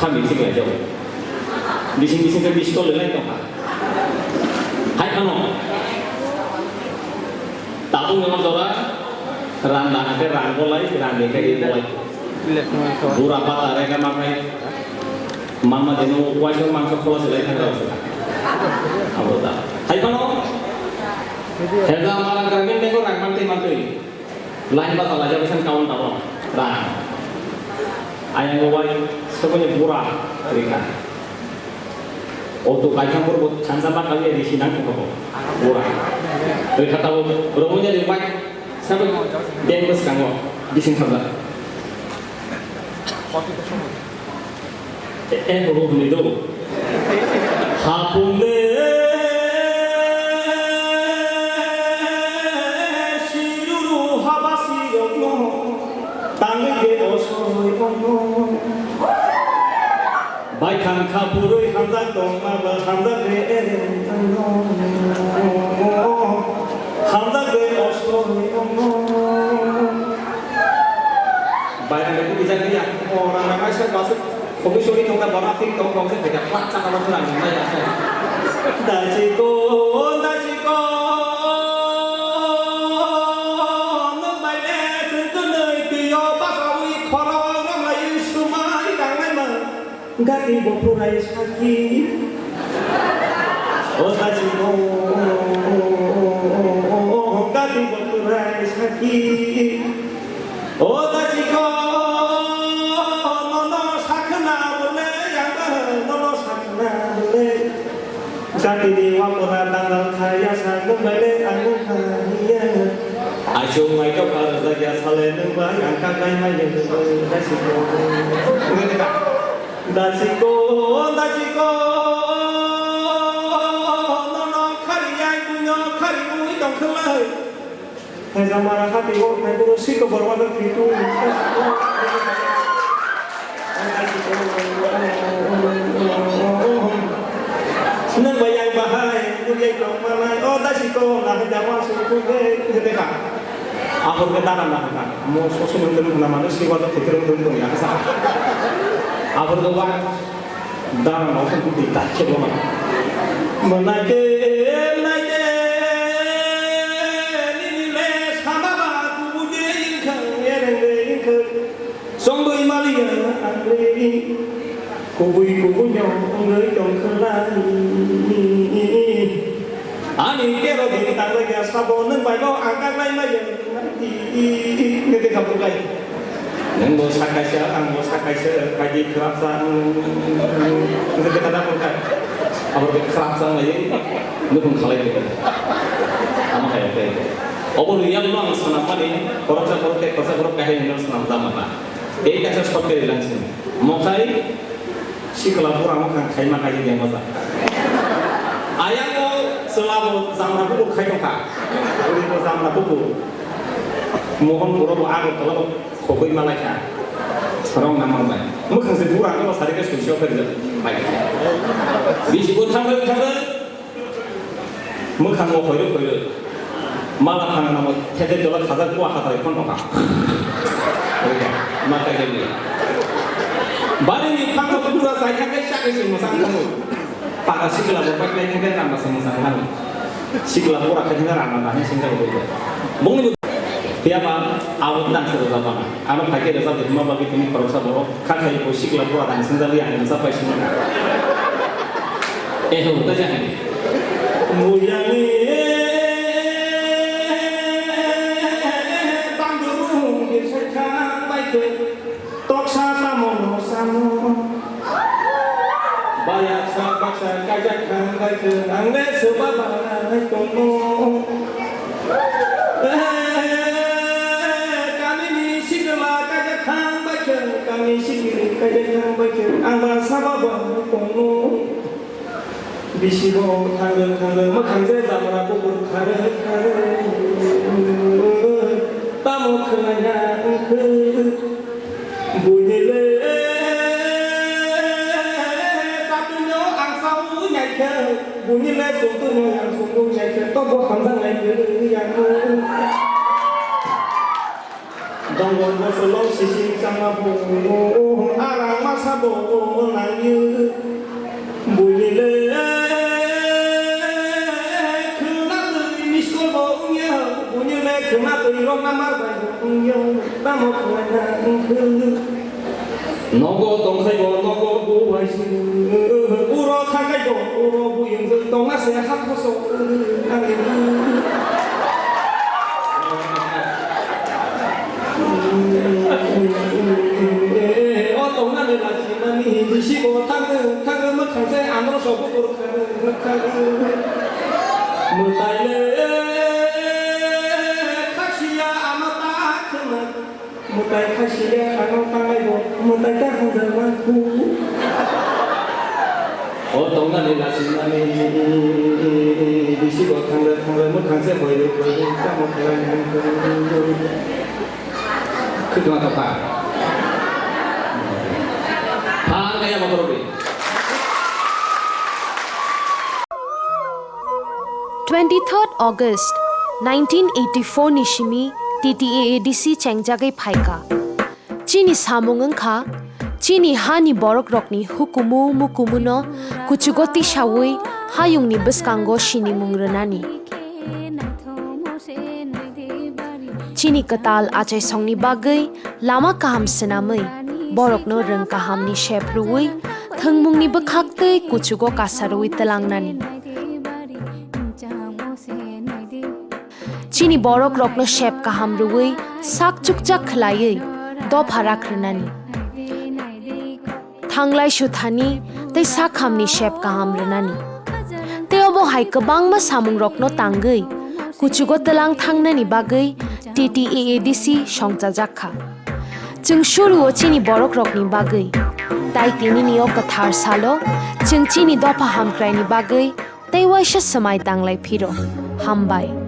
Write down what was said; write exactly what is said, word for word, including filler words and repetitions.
Meeting lai jago. Bising bising khe miss call lai tongkha. Hai phano. Tabuk nang jora randa hake rang bolai, rang ni khe bolai. Bura pata rega makai. Mama dino waisa mangsa khola se lai thang rao se. Abo da. Hai phano. Heda mala gramin bego rang mantwi mantwi. Line ba tala jabe san kaun tabo. Ra. Ayang go wai sobo ni bura rika. Auto kaithang bor bo thansa ba kali di sinang ko bo. Bura. Rika tabo romo jadi wai sabe den bos kango bising thansa. Eh, eh, bo hwnwi do. Hapung de siruru habasi rokno tangwi de osoi ongno. Bai khang kha purui hamjak tongma ba hamjak de ereng tongno. Hamjak de osoi ongno. Bai rang de bijak bijak. O rang rang aisa basuk. Kopi suri tongka bora tik tong tong se beda plak chaka ma khuna nang ya se. Dasi ko, dasi ko, nung bai le sung kunui tui yo baka ui khoro ramai sumai dangai ma. Gati bopurai saki. O dasi ko, gati bopurai saki. O dasi ko, nono sakhna bole, yang nono sakhna bole. Gati ni wapora dangal khaya sa nung bai le ang nung khaya. Aisung mai to khar jagya sale nung bai ang ka kai mai nung bai dasi ko. Dasiko, dasiko, nono khari ai kuno khari ui tong khlai. Hai jamara hati o hai buru siko borwa da pitu. Nang bayang bahai, nang bayang bahai, o dasiko, nah jawa suku de, de ka. Abor ke dara na ka. Mo sosu nang dulu na manu siwa da pitu dulu ya sa. Abor ke wa. Dara no khe budi ta khe bo ma. Mwnai de, mwnai de, nini le sama ba kubu de inkhang ereng de inkhang. Songdoi maliya ang de. Kubui kubui nyong ang de tong khlai. Ani kero din tang lagi sabo nang bai no ang kak lai mai yang nang di nang de kapu kai. Nang bo sakaisa, ang bo sakaisa, kaji khrapsa, ang nang de kada pun kai. Abo de khrapsa lai, nukung khalai de. Ama kai kai. Obo real no ang sana pani, koroksa korok te, koroksa korok kahai no sana dama na. Ei kaisa sokke rilang sin. Mokai Sikla bura wngkha khaima kaiya de moja. Ayang o chwla bo jamra bukur khai tongkha. Buri bo jamra bukur. Mohon buro bo Agartala bo khogwi malaikha. Rong na manbai. Mwkhang se bura no sari ke suisyo khe rijak. Bai. Bisi bo thangrwi thangrwi. Mwkhango khoirok khoirok. Mala thang namo thede tola khajak bua hatai phon nokha. Ma kai jani. Bari ni phang ko tura sai kha kai sa kai sing mosang khamu. Para sikla bo pai kai kai ramba sing mosang khamu. Sikla bura khai thang ramba na sing khamu. Bung ni Phiya ba, abo tang se rwjak bana. Ano phaikhe rwjak de hwnma bagwi tini khoroksa borok kha khai bo sikla bura tang singjak ya, ang rwjak bai sini. Eh, ho, ta jani. Muyani bandurung birsa kha bai khe. Toksa tamo no samo. Bayaksa baksa kaijak thang bai khe ang le soba banai tongo. Kami ni sikla kaijak thang bai khe, kami sikla kaijak thang bai khe, ang ba saba banai tongo. Bisi bo thangrwk thangrwk mwkhang je jamra bukur kharwk kharwk. Tamo khwlaiya wngkhe buini le satwino ang saui naikhe, buini le sungtwino ang sungui naikhe, tobo hamjak naikhe yang. Dongor bosolong sising chama bo, arang masa bo, Nogo tongkhai bo nogo buwai se, uro thangkhai bo uro buyung se, tongna se ha khoso ani. O tongnani lachi mani bisi bo thangwi thangwi mwkhang se andro so bukur khangwi khangwi. Mwtai le khasiya ano ta khwna. Mwtai khasiya ano ta bo mwtai ta hanjak man khu. O tongnani lachi mani bisi bo thangwi thangwi mwkhang se boirwi boirwi tamo khlai. Khwtwma tokha. Phan kaya motor ri. Twenty-third August nineteen eighty-four ni simi T T A A D C chengjagwi phaikha. Chini samung wngkha, chini hani borokrokni hukumu mukumuno kuchugo tisawi hayungni bwskango sinimung rwnani. Chini kwtal achaisongni bagwi lama kaham swnamwi, borokno rwng kahamni sep rwui, thwngmungni bwkhaktwi kuchugo kasarwi twlangnani. Chini borokrokno sep kaham rwui, sak chukchak khwlaiwi dopha rak rwnani. Thanglai suthani tei sakhamni sep kaham rwnani. Tei obo hai kwbangma samungrokno tangwi kuchugo twlang thangnani bagwi T T A A D C songchajak kha. Chwng suruo chini borokrokni bagwi, tai tinini o kwthar salo chwng chini dopha hamkraini bagwi tei waisa swmai tanglai phiro. Hambai.